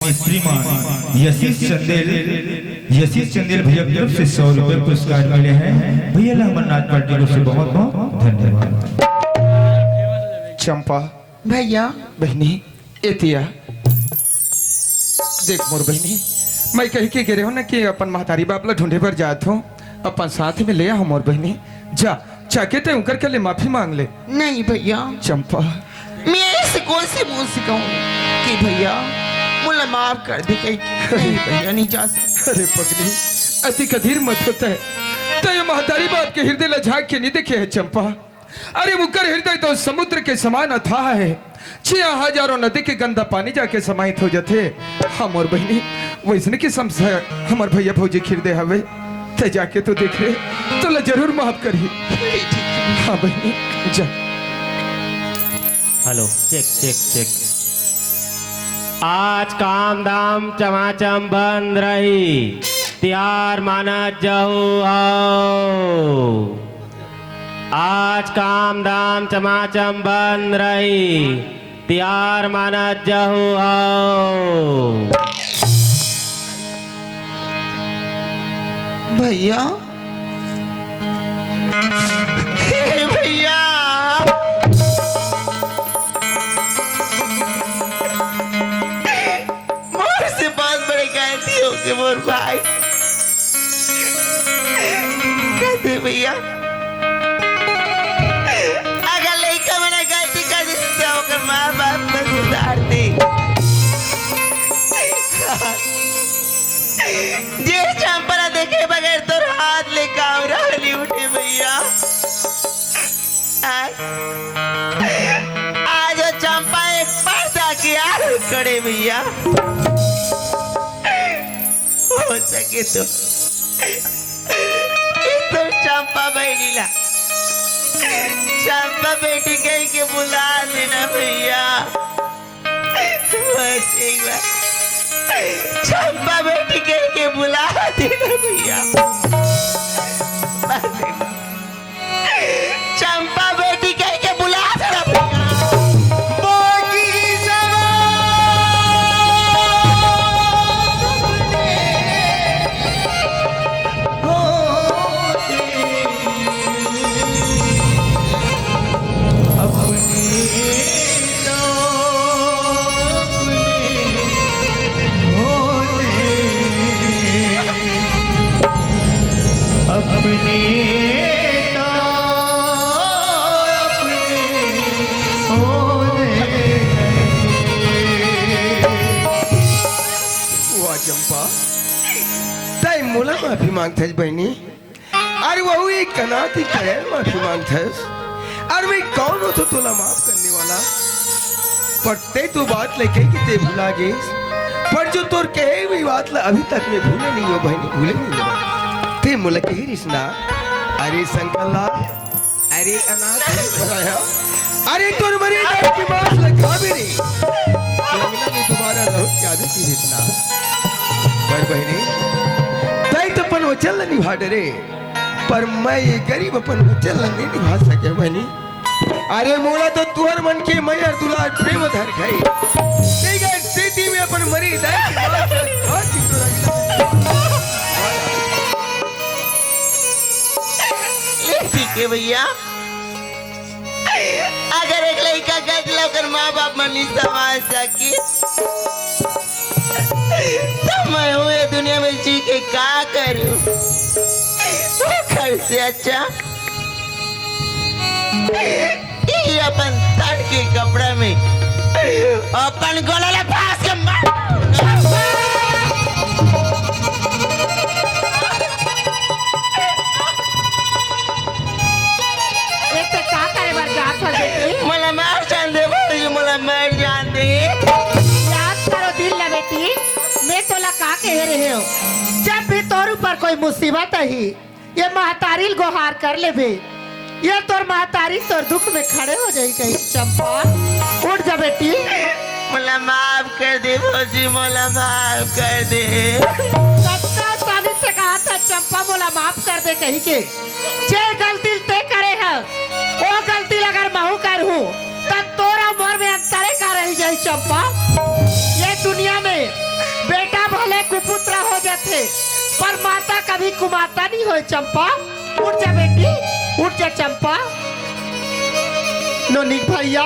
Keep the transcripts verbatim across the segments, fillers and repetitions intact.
श्रीमान यशीश चंदेल, यशीश चंदेल भैया की तरफ से सौ रुपए पुरस्कार मिले हैं। भैया ला हमर नाच पार्टी को से बहुत बहुत धन्यवाद। चंपा, भैया। बहिनी, एतिया देख मोर बहिनी, मैं कह के गे रेहेंव ना कि अपन महतारी बाप ला ढूंढे बर जात हों, अपन साथ में ले आ मोर बहिनी। जा, जाके तैं उनकर के ले माफी मांग ले। नहीं भैया। चंपा। मैं ऐसे कौन सी मुंह से कहूँ कि भैया मोला माफ कर दे कहीं। नहीं भैया, नहीं जा सकता। अरे पगली, अति कधीर मत होता है। तैं ये महतारी बाप के हृदय ला झांक के नहीं देखे है चंपा। अरे उनकर हृदय तो समुद्र के समान अथाह है, जिहां हजारों नदी के गंदा पानी जाके समाहित हो जाथे। हाँ मोर बहिनी, वैसने की समस्या हमर भैया भौजी के हृदय हवे। तैं जाके तो देख ले, तोला जरूर माफ करही। हाँ बहिनी, जा। Hello, check check check. आज काम धाम चमाचम बंद रही, तिहार मानत जहू हव। आज काम धाम चमाचम बंद रही, तिहार मानत जहू हव। भैया, हे भैया, मोर से बहुत बड़े गलती हो गे मोर भाई। कह दे भैया, अगर लइका मन गलती कर दे तो ओकर माँ बाप मन सुधार दे। जे चंपा ला देखे बगैर तोर हाथ ले कांवरा नी उठे भैया। आज, आज वो चंपा एक पर्दा के आड़ खड़े भैया। हो सके तो, तो चंपा बहिनी ला चंपा बेटी कह के बुला लेना भैया। बस एक बार चंपा बेटी कह के बुला देना भैया। बस एक बार चंपा बेटी कह के बुला देना भैया। बाकी जवान होते अपने तो अपने होते, अपने तो अपने होते। वाह चंपा, तैं मोला माफी मांगथस बहिनी। अरे वहू एक अनाथ ही कहे माफी मांगथस। अरे मैं कौन होथों तोला माफ करने वाला? पर तैं तो बात ल कहे कि तैं भुला गेस, पर जो तोर कहे हुई बात ला अभी तक मैं भूले नहीं हों बहिनी, भूले नहीं हों। तैं मोला कहे रिहिस ना, अरे शंकर लाल, अरे अनाथ है, अरे तोर मरे दाई के मांस ला खाबे रे, तो अंगना में दोबारा लहुट के आबे रिहिस ना। पर बहिनी, तैं तो अपन वचन ला निभा डरे, पर मैं ये गरीब अपन वचन ला नहीं निभा सकेंव बहिनी। अरे मोला तो तुंहर मन के मया दुलार प्रेम धरखई। तेकर सेती में अपन मरे दाई के मांस ला खा के तोर अंगना में ले ठीक है भैया, अगर एक लइका गलती ला ओकर माँ बाप मन नहीं समझ सके, तो मैं हूँ ये दुनिया में जी के का करूँ? ओकर से अच्छा कि अपन तन के कपड़ा में अपन गला ला फांस के मार। ए, तैं का करे बर जात हस बेटी? मोला मार जान दे भौजी, मोला मार जान दे। याद करो दिन ला बेटी, मैं तोला का कहे रहेंव, जब भी तोर ऊपर कोई मुसीबत आही, ये महतारी ल गोहार कर लेबे, ये तोर महतारी तोर दुख में खड़े हो जाही कही। चंपा, उठ जा बेटी। मोला माफ कर दे भौजी, मोला माफ कर दे। कतका आसानी से कहा था चंपा, मोला माफ कर दे कही के। जे गलती ल तैं करे हस, वो गलती ल अगर महूँ करहूँ, त तोर अउ मोर में अंतरे का रही जाही चंपा? ये दुनिया में पुत्रा हो जाथे, पर माता कभी कुमाता नहीं होय चंपा। उठ जा बेटी, उठ जा चंपा। नोनी भैया,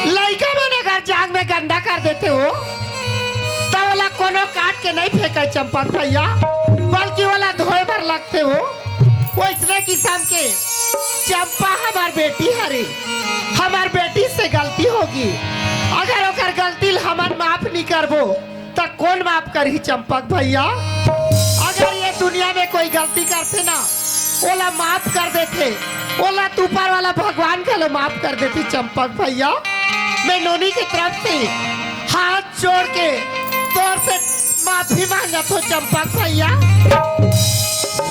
लइका मन अगर जांग में गंदा कर देथे हो, त ओला कोनो काट के नहीं फेंके चंपक भैया, बल्कि ओला धोए बर लगथे हो। वइसने किसम के चंपा हमर बेटी हरे, हमर बेटी से गलती होगे, अगर ओकर गलती ल हमन माफ नहीं करबो, त कोन माफ करही चंपक भैया? अगर ये दुनिया में कोई गलती करथे ना, ओला माफ कर देथे, ओला तो ऊपर वाला भगवान घलो माफ कर देथे चंपक भैया। मैं नोनी के तरफ से हाथ जोड़ के तोर से माफी मांगत हो चंपक भैया।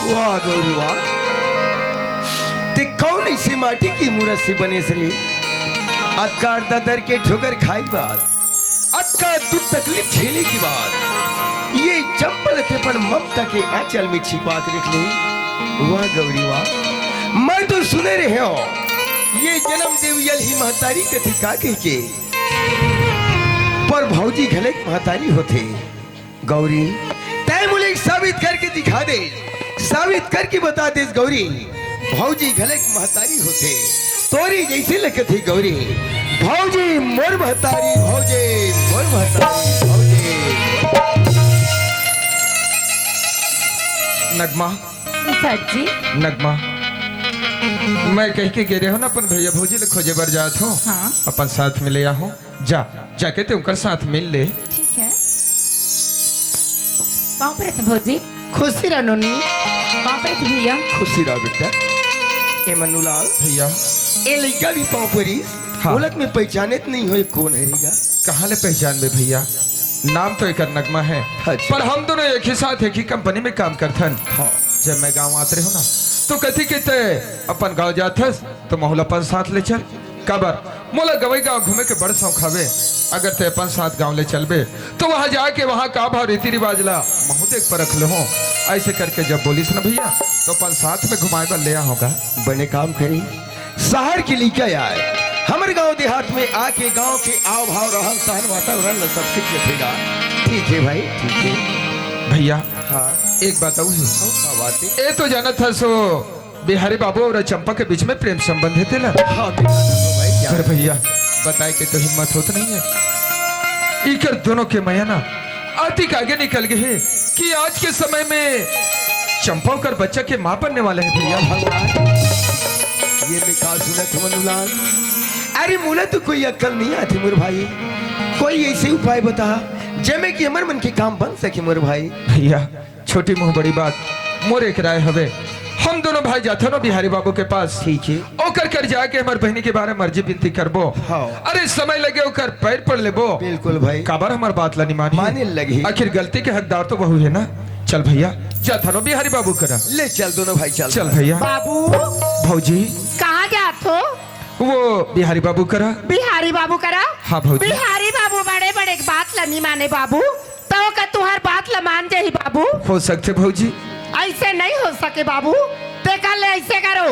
वाह गौरी वाह, ते कौन इसी माटी की मूरत से बने रे? अतका ददर के ठोकर खाई बात, अतका दुख तकलीफ झेले के बाद ये चंपा ल ते अपन ममता के आंचल में छिपा के रख ले। वाह गौरी वाह, मैं तो सुने रहे हो ये जन्म देवी अइलही महतारी कथे का कहिके, पर भौजी घले एक महतारी होथे। गौरी, तैं मोला एक साबित करके दिखा दे, साबित करके बता देस गौरी, भौजी घले एक महतारी होथे, तोरी जइसे लगथे गौरी, भौजी मोर महतारी, भौजी मोर महतारी, भौजी। नगमा, सर जी। नगमा, मैं कहिके गे रहे हो ना, अपन भैया भौजी ल खोजे बर जात हो, हाँ। अपन साथ में ले आहो। जा, जाके ते उनकर साथ मिल ले। ठीक है। पाँव परत हँव भौजी। खुशी रह नोनी। पाँव परत हँव भैया। खुशी रह बेटा। ए मन्नूलाल। भैया। ए लइका भी पाँव परिस। हाँ। ओला त मैं पहचाने त नहीं हों, कोन हरे गा? कहाँ ले पहचानबे भैया, नाम तो एकर नगमा है। अच्छा। पर हम दोनों एक ही साथ एक ही कंपनी में काम करथन। हाँ। जब मैं गाँव आत रहे हो ना, तो कथे के ते अपन गाँव जाथस, तो महू ल अपन साथ ले चल। काबर मोला गवई गाँव घूमे के बड़ शौक हवे। अगर ते अपन साथ गाँव ले चलबे, तो वहाँ जाके वहाँ का भाव रीति रिवाज ला महू देख परख लेहूँ। ऐसे करके जब बोलिस न भैया, तो अपन साथ में घुमाए बर ले आहों गा। बने काम करी, शहर के लइका आय, हमर गाँव देहात में आके गाँव के आव भाव, रहन सहन, वातावरण ला सब सीख लेथे गा। ठीक है भाई, ठीक है। भैया, हाँ। एक बात अउ हे। का बात है? ए तो जानत हस ओ बिहारी बाबू अउ चंपा के बीच में प्रेम संबंध हे तेला। हाँ, बिल्कुल भाई, क्या अरे भैया, बताए के तो हिम्मत होत नहीं है। इकर दोनों के मया ना अतिक आगे निकल गे हे कि आज के समय में चंपा ओकर बच्चा के माँ बनने वाले हैं भैया। भगवान, ये मैं का सुनत हँव मन्नूलाल? अरे मोला तो कोई अक्कल नहीं आती मोर भाई, कोई ऐसे उपाय बता जेमे कि हमर मन के काम बन सके मोर भाई। भैया, छोटी मुँह बड़ी बात, मोर एक राय हवे, हम दोनों भाई जाथन ओ बिहारी बाबू के पास। ठीक है। ओकर कर जाके हमर बहिनी के बारे में अर्जी बिनती करबो। हाँ। अरे समय लगे ओकर पैर पड़ लेबो। बिल्कुल भाई। काबर हमर बात ला नहीं मानी? माने लगही। आखिर गलती के हकदार तो वहू है ना। चल भैया, जाथन ओ बिहारी बाबू करा। ले चल दोनों भाई चल। चल भैया। बाबू। भौजी। कहाँ जात हो? वो बिहारी बाबू करा। बिहारी बाबू करा? हाँ भौजी। बिहारी बाबू बड़े बड़े बात ला नहीं माने बाबू। तो का तुहर बात ल मान जाही बाबू? हो सकथे भौजी। ऐसे नहीं हो सके बाबू, तेकर ले ऐसे करो,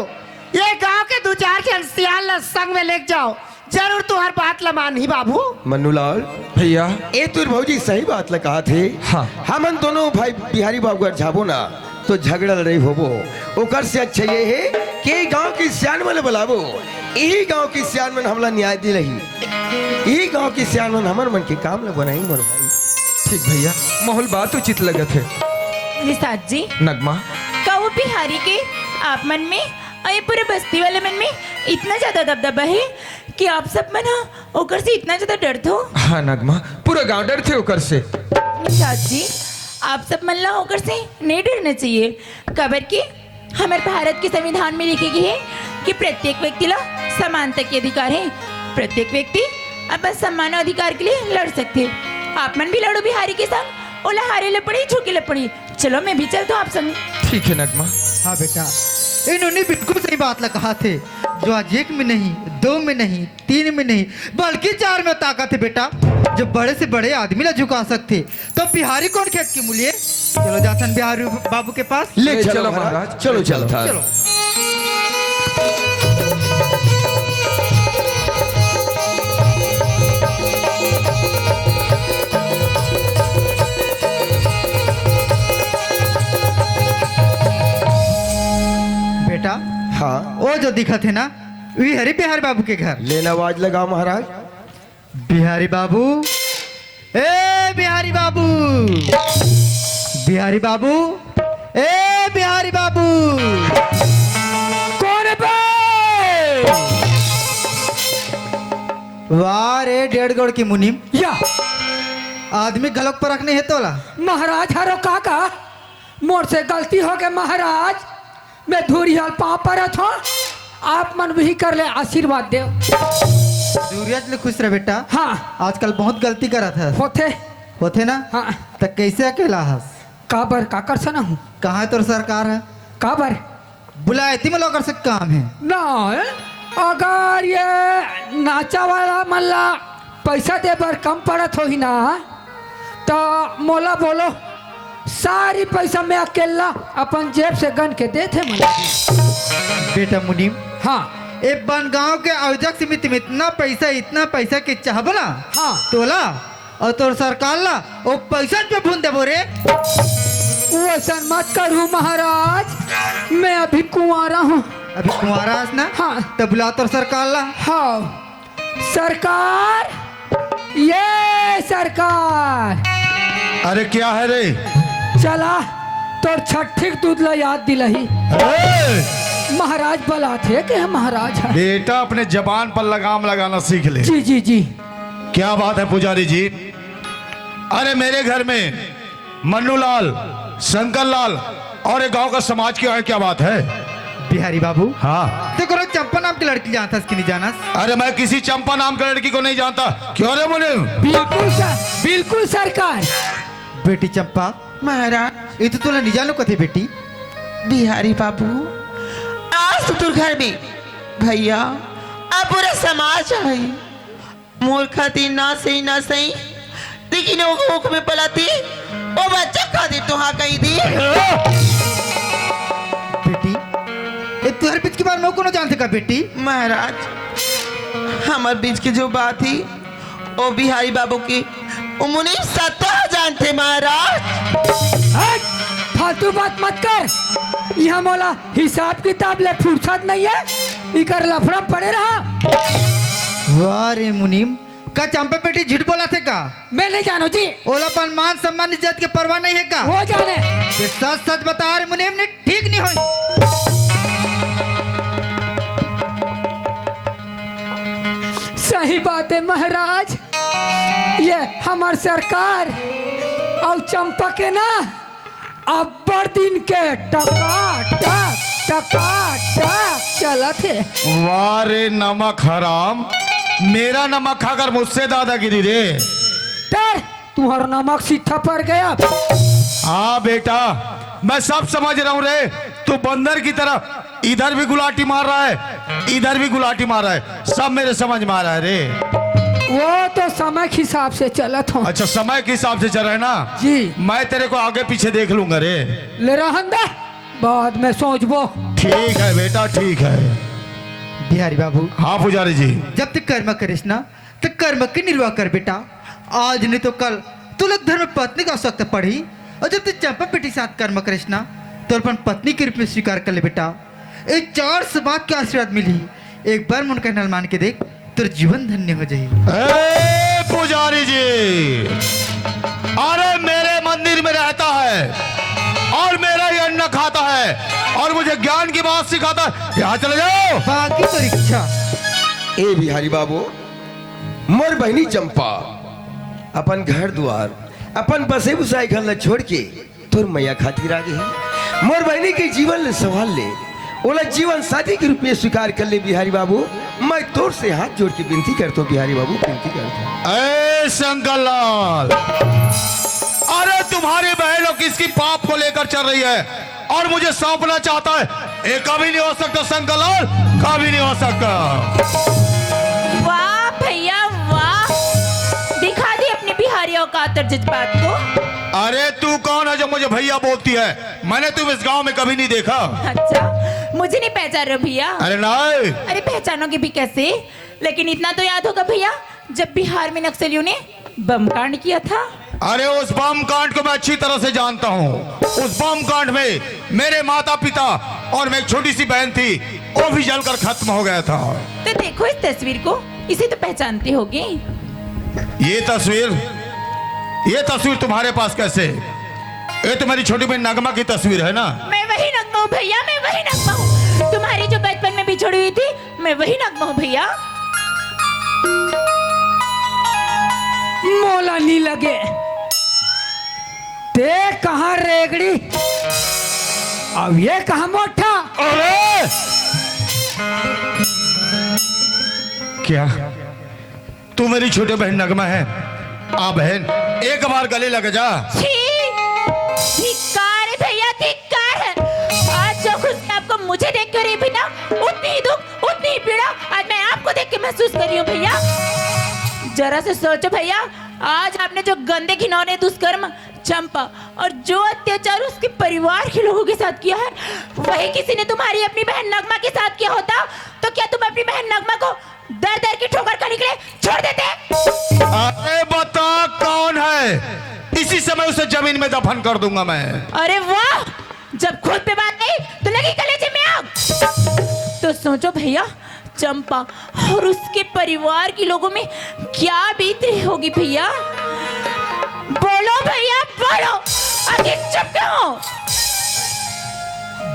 ये गांव के दू चार झन सियान ल संग में लेके जाओ, जरूर तुहर बात ल मानही बाबू। मन्नूलाल। भैया। ए तोर भौजी सही बात ल कहाथे। हाँ। हमन दोनों भाई बिहारी बाबू घर जाबो ना, तो झगड़ा लड़ाई होबो। ओकर से अच्छा ये हे कि गांव के सियान मन ल बुलाबो, यही गांव के सियान मन हमला न्याय दिलाही, यही गांव के सियान मन हमर मन के काम ल बनाही मोर भाई। ठीक भैया, महू ल बात उचित लगत हे। निषाद जी। नगमा। का वो बिहारी के आप मन में अउ ये पूरे बस्ती वाले मन में इतना ज्यादा दबदबा हे कि आप सब मन ह ओकर से इतना ज्यादा डरथो? हाँ नगमा, पूरा गांव डरथे ओकर से। निषाद जी, आप सब मन ला ओकर से नहीं डरना चाहिए, काबर कि हमर भारत के संविधान में लिखे गे हे कि प्रत्येक व्यक्ति ला समानता के अधिकार हे, प्रत्येक व्यक्ति अपन सम्मान अउ अधिकार के लिए लड़ सकथे। आप मन भी लड़ो बिहारी के संग, ओला हारे ल पड़ही, झुके ल पड़ही। चलो, मैं भी चलता हूँ आप संग। ठीक है नगमा। हाँ बेटा, ए नोनी बिल्कुल सही बात ल कहाथे। जो आज एक में नहीं, दो में नहीं, तीन में नहीं, बल्कि चार में ताकत हे बेटा, जो बड़े से बड़े आदमी ला झुका सकथे। तो बिहारी कोन खेत के मूली? चलो जाथन बिहारी बाबू के पास। ले ले चलो चलो महाराज, महाराज, चलो ले चलो। चलथन। चलो। जो दिखत हे ना, वही हरे बिहारी बाबू के घर। लेना आवाज लगा महाराज। बिहारी बाबू, ए बिहारी बाबू, बिहारी बाबू, ए बिहारी बाबू। कौन बे? वाह रे, डेढ़ गोड़ की मुनीम। या। आदमी घलोक परख नहीं हे तोला। महाराज हरो काका, मोर से गलती हो गए महाराज, मैं धूरी हल पाँव परत हों, आप मन भी कर ले आशीर्वाद देव। धूरिया ले खुश रह बेटा। हाँ। आजकल बहुत गलती करत हस। होथे। होथे ना? हाँ। त कैसे अकेला हस? काबर, काकर से ना हूँ? कहाँ तोर सरकार हे? काबर? बुलाए ती मोला ओकर से काम हे। ना, अगर ये नाचा वाला मन ला पैसा दे बर कम पड़त होही ना, त मोला बोलो, सारी पैसा मैं अकेला अपन जेब से गन के देथे मन ला। बेटा मुनीम, हाँ। ए बन गांव के आयोजक समिति में इतना पैसा, इतना पैसा के चाहबो ना, हाँ। तोला अउ तोर सरकार ला ओ पैसा पे भून देबो रे। वो ऐसन मत करू महाराज, मैं अभी कुंवारा हूँ। अभी कुंवारा हस ना? हाँ। त बुला तोर सरकार ला। हाँ। सरकार, ये सरकार। अरे क्या है रे? चला, तोर छठिक दूध ला याद दिलाही। ए! महाराज बलाथे के महाराज है। बेटा, अपने जबान पर लगाम लगाना सीख ले। जी, जी, जी। क्या बात है पुजारी जी? अरे, मेरे घर में मन्नू लाल, शंकर लाल और एक गांव का समाज के आए, क्या बात है? बिहारी बाबू। हाँ। ते कोनो चंपा नाम की लड़की जानत हस कि नहीं जानत? अरे, मैं किसी चंपा नाम की लड़की को नहीं जानता। क्यों रे मुनीम? बिल्कुल सर, बिल्कुल सरकार। बेटी चंपा। महाराज। ये तो तोला नहीं जानो कथे बेटी। बिहारी बाबू, आज तो तोर घर में भैया, अब पूरा समाज आए। मोर खातिर ना सही, ना सही, लेकिन वो कोख में पलाती, वो बच्चा खातिर तो हाँ कही दी। बेटी, ए तुहर बीच के बारे में कोनो जानथे का बेटी? महाराज, हमर बीच के जो बात ही, वो बिहारी बाबू की, वो मुनीम सत्ता जानथे महाराज। हट! फालतू बात मत कर। यहाँ मोला हिसाब किताब ले फुर्सत नहीं है, इकर लफड़ा पड़े रहा। वाह रे मुनीम, का चंपा बेटी झूठ बोलाथे का? मैं नहीं जानों जी। ओला अपन मान सम्मान इज्जत के परवाह नहीं है का? वो जाने। ये सच सच बता रे मुनीम, नहीं ठीक नहीं होई। सही बात है महाराज, ये हमर सरकार अउ चंपा के ना अब्बड़ दिन के टकाटक, टकाटक चलत हे। वाह रे नमक हराम, मेरा नमक खाकर मुझसे दादागिरी रे। डर, तुम्हारा नमक सीधा पड़ गया। हाँ बेटा, मैं सब समझ रहा हूँ रे, तू बंदर की तरह इधर भी गुलाटी मार रहा है, इधर भी गुलाटी मार रहा है, सब मेरे समझ में आ रहा है रे। वो तो समय के हिसाब से चलत हूँ। अच्छा, समय के हिसाब से चल रहा है ना? जी। मैं तेरे को आगे पीछे देख लूंगा रे। ले रहन दे, बाद में सोचबो। ठीक है बेटा, ठीक है। बिहारी बाबू। हाँ पुजारी जी। जब तक कर्म करिस ना, त कर्म के निर्वाह कर बेटा। आज नहीं तो कल तुला धर्म पत्नी का आवश्यकता पड़ही, अउ जब तू चंपा बेटी साथ कर्म करिस ना, तो अपन पत्नी के रूप में स्वीकार कर ले बेटा। ए चार सौभाग्य के आशीर्वाद मिलही। एक बार मन का नल मान के देख, तोर जीवन धन्य हो जाही। ए पुजारी जी, अरे मेरे मंदिर में रहता है और मेरा ही अन्न खाता है और मुझे ज्ञान की बात सिखाता है। यहाँ चले जाओ। बाकी तो इच्छा। ए बिहारी बाबू, मोर बहिनी चंपा अपन घर दुआर, अपन बसे बुसाए घर ल छोड़ के तोर मैया खातिर आ गे हे। मोर बहिनी के जीवन ल संभाल ले, ओला जीवन साथी के रूप में स्वीकार कर ले बिहारी बाबू। मैं तोर से हाथ जोड़ के विनती करत हूँ बिहारी बाबू, विनती करत हूँ। ए शंकर लाल, अरे तुम्हारी बहन लोग किसकी पाप को लेकर चल रही है और मुझे सौंपना चाहता है, ये कभी नहीं हो सकता शंकर लाल, कभी नहीं हो सकता। वाह भैया वाह, दिखा दी अपनी बिहारी औकात और जज्बात को। अरे तू कौन है जो मुझे भैया बोलती है? मैंने तुम इस गांव में कभी नहीं देखा। अच्छा, मुझे नहीं पहचान रहे हो भैया? अरे नहीं। अरे पहचानोगे भी कैसे? लेकिन इतना तो याद होगा भैया, जब बिहार में नक्सलियों ने बम कांड किया था। अरे, उस बम कांड को मैं अच्छी तरह से जानता हूँ। उस बम कांड में मेरे माता पिता और मेरी छोटी सी बहन थी, वो भी जलकर खत्म हो गया था। तो देखो इस तस्वीर को, इसे तो पहचानते होगे। ये तस्वीर, ये तस्वीर तुम्हारे पास कैसे? ये तो मेरी छोटी बहन नगमा की तस्वीर है ना? मैं वही नगमा हूँ भैया, मैं वही नगमा हूँ। तुम्हारी जो बचपन में बिछड़ी हुई थी, मैं वही नगमा हूँ भैया। मोला नी लगे, ते कहाँ रेगड़ी, अब ये कहाँ मोठा? अरे, क्या तू मेरी छोटी बहन नगमा है? आ बहन, एक बार गले लग जा। छी, धिक्कार है भैया, धिक्कार है। आज जो खुशी आपको मुझे देख कर हुई ना, उतनी ही दुख, उतनी ही पीड़ा आज मैं आपको देख के महसूस कर रही हूँ भैया। जरा से सोचो भैया, आज आपने जो गंदे घिनौने दुष्कर्म चंपा और जो अत्याचार उसके परिवार के लोगों के साथ किया है, वही किसी ने तुम्हारी अपनी बहन नगमा के साथ किया होता, तो क्या तुम अपनी बहन नगमा को दर दर की ठोकर खाने के लिए छोड़ देते? अरे बता, कौन है? इसी समय उसे जमीन में दफन कर दूंगा मैं। अरे वाह, जब खुद पे बात आई तो लगी कलेजे में आग। तो सोचो भैया, चंपा और उसके परिवार के लोगों में क्या बीत रही होगी भैया। बोलो भैया, बोलो, आखिर चुप क्यों हो?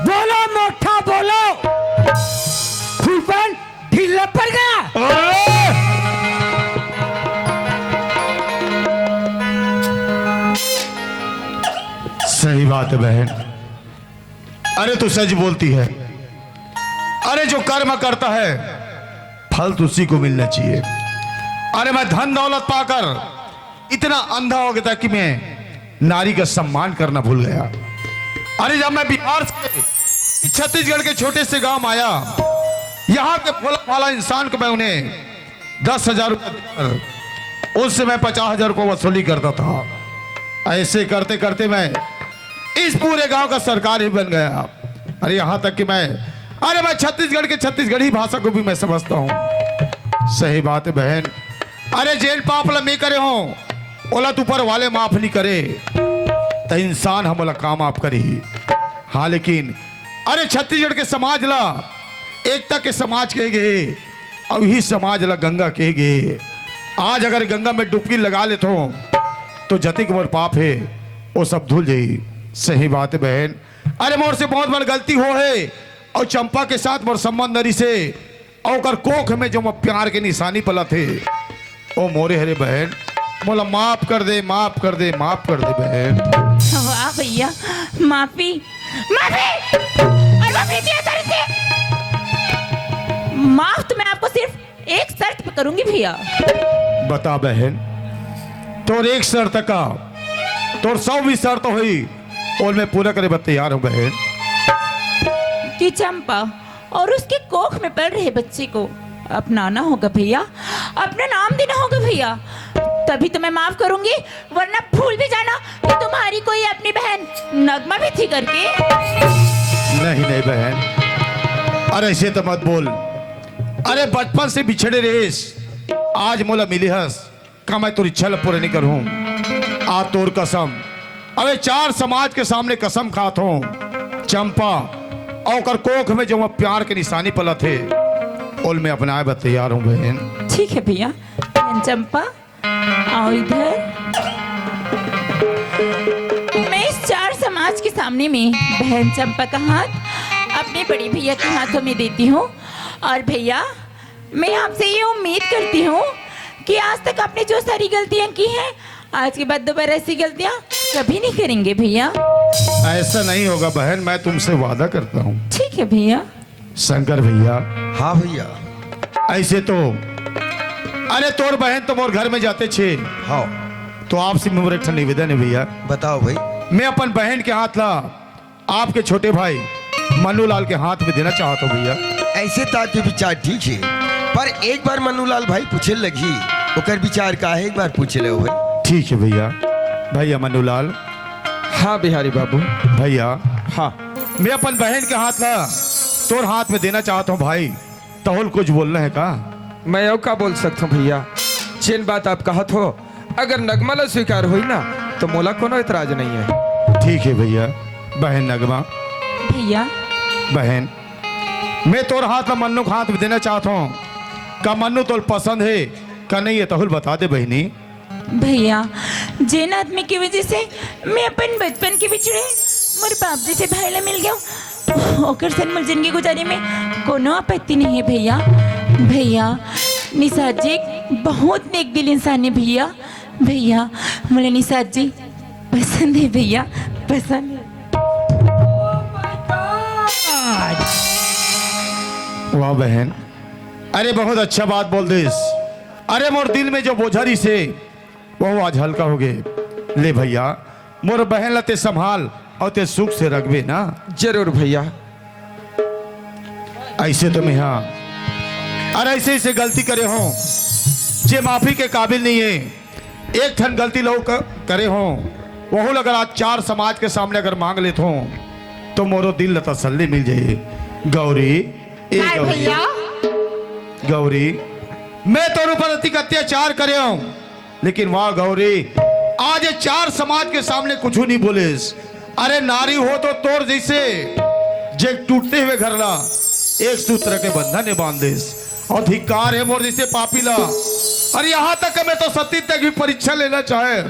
बोलो मोठा, बोलो। फूलपन ढीला पड़ गया। अरे! सही बात है बहन, अरे तू सच बोलती है। अरे जो कर्म करता है फल तो उसी को मिलना चाहिए। अरे मैं धन दौलत पाकर इतना अंधा हो गया था कि मैं नारी का सम्मान करना भूल गया। अरे जब मैं बिहार से छत्तीसगढ़ के छोटे से गांव आया, यहाँ के भोला भाला इंसान को मैं उन्हें दस हजार रुपये देकर उससे मैं पचास हजार रुपये वसूली करता था। ऐसे करते करते मैं इस पूरे गांव का सरकार ही बन गया। अरे यहाँ तक कि मैं, अरे मैं छत्तीसगढ़ के छत्तीसगढ़ी भाषा को भी मैं समझता हूँ। सही बात है बहन, अरे जेन पाप ला मैं करे हो, ओला तो ऊपर वाले माफ नहीं करे, त इंसान हमला का माफ करी। हाँ लेकिन अरे छत्तीसगढ़ के समाज ला एकता के समाज कहे गए, अउ इही समाज ला गंगा कहे गए। आज अगर गंगा में डुबकी लगा लेथो तो जतिक मोर पाप है वो सब धुल जाई। सही बात है बहन, अरे मोर से बहुत बड़ गलती हो है, अउ चंपा के साथ मोर संबंध नरी से, अउ ओकर कोख में जो मोर प्यार के निशानी पलत हे, ओ मोरे हरे बहन, मोला माफ कर दे, माफ कर दे, माफ कर दे बहन। वाह भैया, माफी, माफी और माफी दिया सर से। माफ तो मैं आपको सिर्फ एक शर्त पे करूंगी भैया। बता बहन, तोर एक शर्त का, तोर सौ भी शर्त होई, और मैं पूरा करे बर तैयार हूँ बहन। कि चंपा और उसके कोख में पल रहे बच्चे को अपनाना होगा भैया, अपना नाम देना होगा भैया, तभी तो मैं माफ करूंगी, वरना भूल भी जाना कि तुम्हारी कोई अपनी बहन नगमा भी थी करके। नहीं नहीं बहन, अरे ऐसे तो मत बोल। अरे बचपन से बिछड़े रहेस, आज मोला मिली हस, का मैं तोर इच्छा ला पूरा नहीं करूँ? आ तोर कसम, अबे चार समाज के सामने कसम खात हूँ, चंपा, अउ ओकर कोख में जो प्यार के निशानी पलत हे, ओल मैं अपनाए बर तैयार हूँ बहन। ठीक है भैया। बहन चंपा, आओ इधर। मैं इस चार समाज के सामने में बहन चंपा का हाथ अपने बड़े भैया के हाथों में देती हूँ। और भैया, मैं आपसे ये उम्मीद करती हूँ कि आज तक आपने जो सारी गलतियाँ की हैं, आज के बाद दोबारा ऐसी गलतियाँ कभी नहीं करेंगे भैया। ऐसा नहीं होगा बहन, मैं तुमसे वादा करता हूँ। ठीक है भैया। शंकर भैया। हाँ भैया। ऐसे तो, अरे तोर बहन तो मोर घर में जाते छे। हाँ। तो आपसे मोर एक ठन निवेदन है भैया। बताओ भाई। मैं अपन बहन के हाथ ला आपके छोटे भाई मन्नू लाल के हाथ में देना चाहता हूँ भैया। ऐसे तो आपके विचार ठीक है, पर एक बार मन्नू लाल भाई पूछे लगी, ओकर विचार का है, एक बार पूछ ले भाई। ठीक है भैया। भैया मन्नू लाल। हाँ बिहारी बाबू। भैया। हाँ। मैं अपन बहन के हाथ ला तोर हाथ में देना चाहता हूँ भाई, तोला कुछ बोलना है का? मैं अउ का बोल सकता हूँ भैया, जेन बात आप कहत हो, अगर नगमा ला स्वीकार होई ना, तो मोला कोनो एतराज नहीं है। ठीक है भैया। बहन नगमा। भैया। बहन, मैं तोर हाथ ला मन्नू के हाथ में देना चाहत हूँ। का मन्नू तोल पसंद है का नहीं है, तहुल बता दे बहिनी। भैया, जेन आदमी के वजह से मैं अपन बचपन के बिछड़े मोर बाप जैसे भाई ला मिल गया, ओकर संग मोर जिंदगी गुजारे में कोनो आपत्ति नहीं है भैया। भैया, निषाद जी बहुत नेक दिल इंसान है भैया। भैया, मोला निषाद जी पसंद है भैया, पसंद है। वाह बहन, अरे बहुत अच्छा बात बोल दिस। अरे मोर दिल में जो बोझा रहिसे वो आज हल्का हो गे। ले भैया, मोर बहन ला ते संभाल और ते सुख से रखबे ना। जरूर भैया। ऐसे तो मैं हाँ, अरे ऐसे ऐसे गलती करे हो जे माफी के काबिल नहीं है। एक ठन गलती लो क-, करे हो, वहू ला अगर आज चार समाज के सामने अगर मांग लेत हो तो मोरो दिल ला तसल्ली मिल जाए। गौरी, ए काय गौरी, भैया? गौरी, मैं तोर ऊपर अतिक अत्याचार करे हूँ, लेकिन वाह गौरी, आज ये चार समाज के सामने कुछ नहीं बोलेस। अरे नारी हो तो तोर जैसे जे टूटते हुए घर ला एक सूत्र के बंधन में बांध देस। और धिक्कार है मोर जैसे पापी ला। अरे यहाँ तक कि मैं तो सती तक भी परीक्षा लेना चाहे,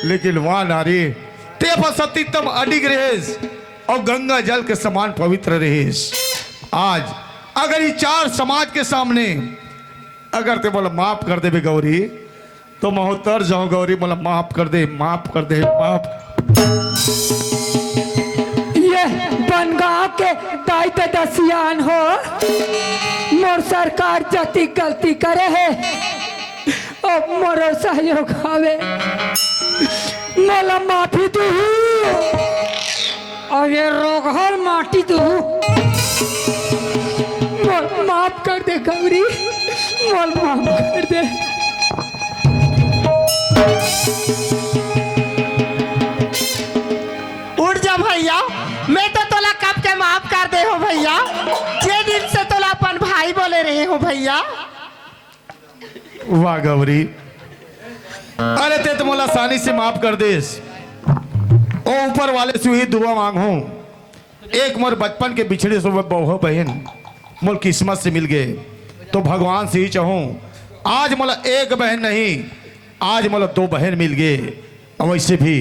लेकिन वाह नारी, ते पर सतीत्व अडिग रहेस और गंगा जल के समान पवित्र रहेस। आज अगर ये चार समाज के सामने अगर ते मोला माफ कर देबे गौरी, तो मैं उतर जाऊं गौरी, मोला माफ कर दे, माफ कर दे, माफ। ये बनगांव के दाई ददा सियान हो, मोर सरकार जतिक गलती करे हे, अब मोरो सहयोग हवे, मोला माफी दुहू। अबे रोगहल माटी तू, मोला माफ कर दे गौरी, मोला माफ कर दे। उठ जा भैया, मैं तो तोला कब के माफ कर दे हो भैया, जे दिन से तोला अपन भाई बोले रहे हो भैया। वाह गौरी, अरे ते तो मोला आसानी से माफ कर देस। ओ ऊपर वाले से ही दुआ मांग हूँ, एक मोर बचपन के बिछड़े से वो बहू बहन मोर किस्मत से मिल गए, तो भगवान से ही चाहूँ, आज मोला एक बहन नहीं, आज मोला दो बहन मिल गए। और वैसे भी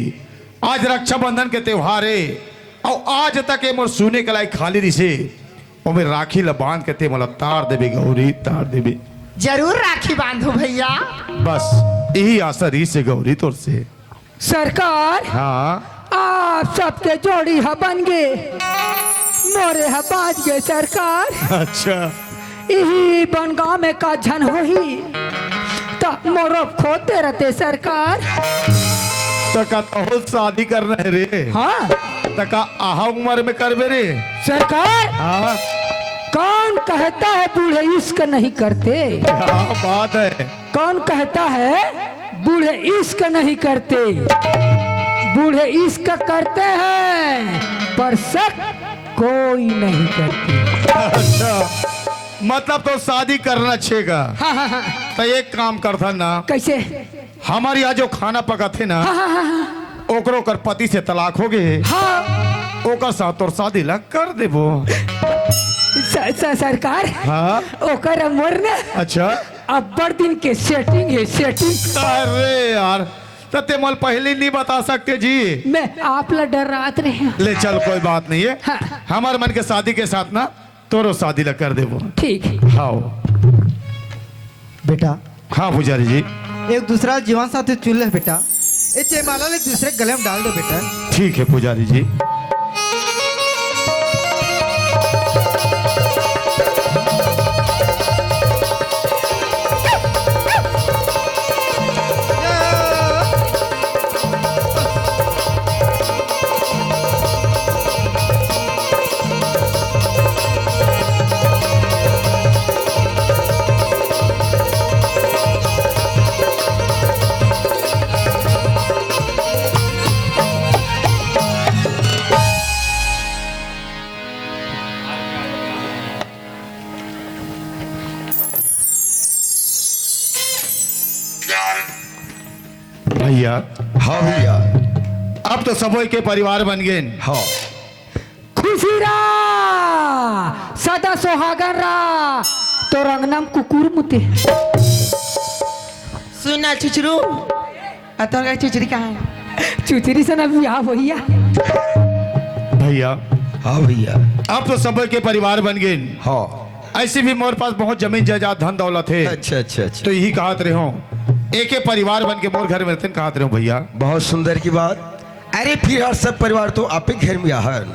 आज रक्षाबंधन के त्योहार है, और आज तक ये मोर सुने के लायक खाली रिसे, ओमे राखी ला बांध के ते मोला तार देबे गौरी, तार देबे। जरूर राखी बांधू भैया। बस यही आशा रहिसे गौरी तोर से। सरकार, हाँ। आप सबके जोड़ी ह बन गे, मोरे ह बाज गे सरकार। अच्छा। इही बनगांव में का झन होही, त मोरो खोते रहते सरकार। त का तोहू शादी करना है रे? हाँ। त का आहा उम्र में करबे रे? सरकार, हाँ। कौन कहता है बूढ़े इश्क नहीं करते? क्या बात है। कौन कहता है बूढ़े इश्क नहीं करते? बूढ़े इश्क करते हैं, पर शक कोई नहीं करते। अच्छा, मतलब तो शादी करना छेगा। हाँ, हाँ, हाँ। तो एक काम करथा ना। कैसे? हमर यहाँ जो खाना पकाथे ना, हाँ, हाँ, हाँ, हाँ। ओकरो कर पति से तलाक हो गए। हाँ। ओकर साथ तोर शादी ला कर देबो। स-, स-, सरकार, हाँ? ओकर अउ मोर ना, अच्छा। अब्बड़ दिन के सेटिंग है, सेटिंग। अरे यार, त ते मोला पहले नहीं बता सकते जी। मैं आप ला डरात रहे। ले चल, कोई बात नहीं है। हाँ। हमर मन के शादी के साथ ना तोरो शादी ला कर देबो। ठीक। हाँ। बेटा। हाँ पुजारी जी। एक दूसरा जीवन साथी चुन ले बेटा। ए जयमाला ला दूसरे गले में डाल दो बेटा। ठीक है पुजारी जी। भैया, हाँ भैया। अब तो सबो एके परिवार बन गेन। हाँ। खुशी रहा, सदा सुहागन रहा, तोर अंगना म कुकुर मुते। सुन ना चुचरू, आ तोर का चुचरी कहाँ है? चुचरी से ना बिहाव होइया। भैया। हाँ भैया। अब तो सबो एके परिवार बन गेन। हाँ। ऐसे भी मोर पास बहुत जमीन जायदाद, धन दौलत है। अच्छा, अच्छा, अच्छा। तो यही कहत रहे हो, एके परिवार बन के मोर घर में रहते कहत रहे हो भैया। बहुत सुंदर की बात। अरे फिर यार, सब परिवार तो आपे घर में आहन,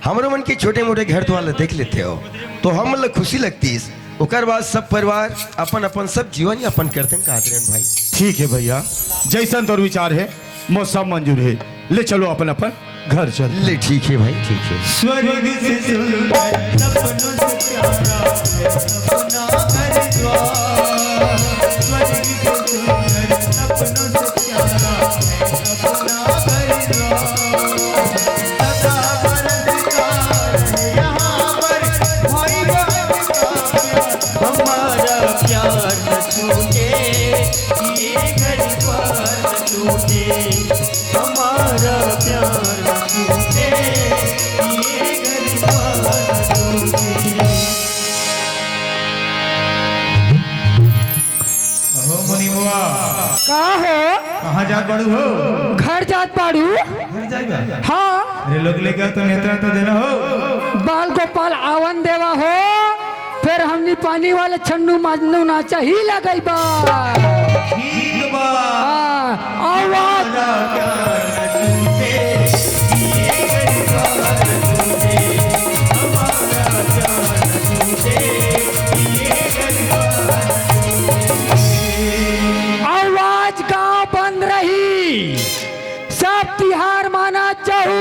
हमरो मन के छोटे मोटे घर तो वाला देख लेते हो, तो हम मन ला खुशी लगतीस। ओकर बाद सब परिवार अपन अपन सब जीवन यापन करते कहत रहे भाई। ठीक है भैया, जैसन तोर विचार है, मोर सब मंजूर है। ले चलो अपन अपन घर चल। ले ठीक है भाई, ठीक है। स्वर्ग से सुंदर सपनों से प्यारा है अपना घर द्वार। स्वर्ग से सुंदर सपनों से प्यारा है अपना घर द्वार। सदा बरसता रहे यहाँ पर भाई बहन का प्यार। हमारा प्यार न छूटे, ये घर द्वार न टूटे। हमारा प्यार न टूटे, ये घर द्वार न टूटे। अहो मुनि बुआ। का हो? कहाँ जात बाड़ू हो? घर जात बाड़ू। घर जाइबा? हाँ। अरे लोग लेके आओ तो नेत्रा तो देना हो। बाल गोपाल आवन देवा हो, फिर हमनी पानी वाले छन्नू माजनू नाचा ही लगइबा। ठीक बा। हाँ, आवाज। हमारा प्यार न टूटे, ये घर द्वार न टूटे। हमारा प्यार न टूटे, ये घर द्वार न टूटे। आवाज गाँव बंद रही, सब तिहार माना जाहू।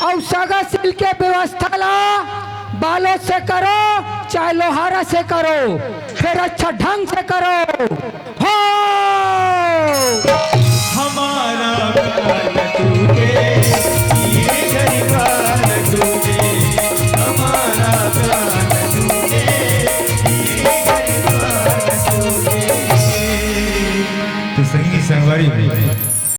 अउ सगा सील के व्यवस्था ला बालो से करो, चाहे लोहारा से करो, फिर अच्छा ढंग से करो। हो। हमारा प्यार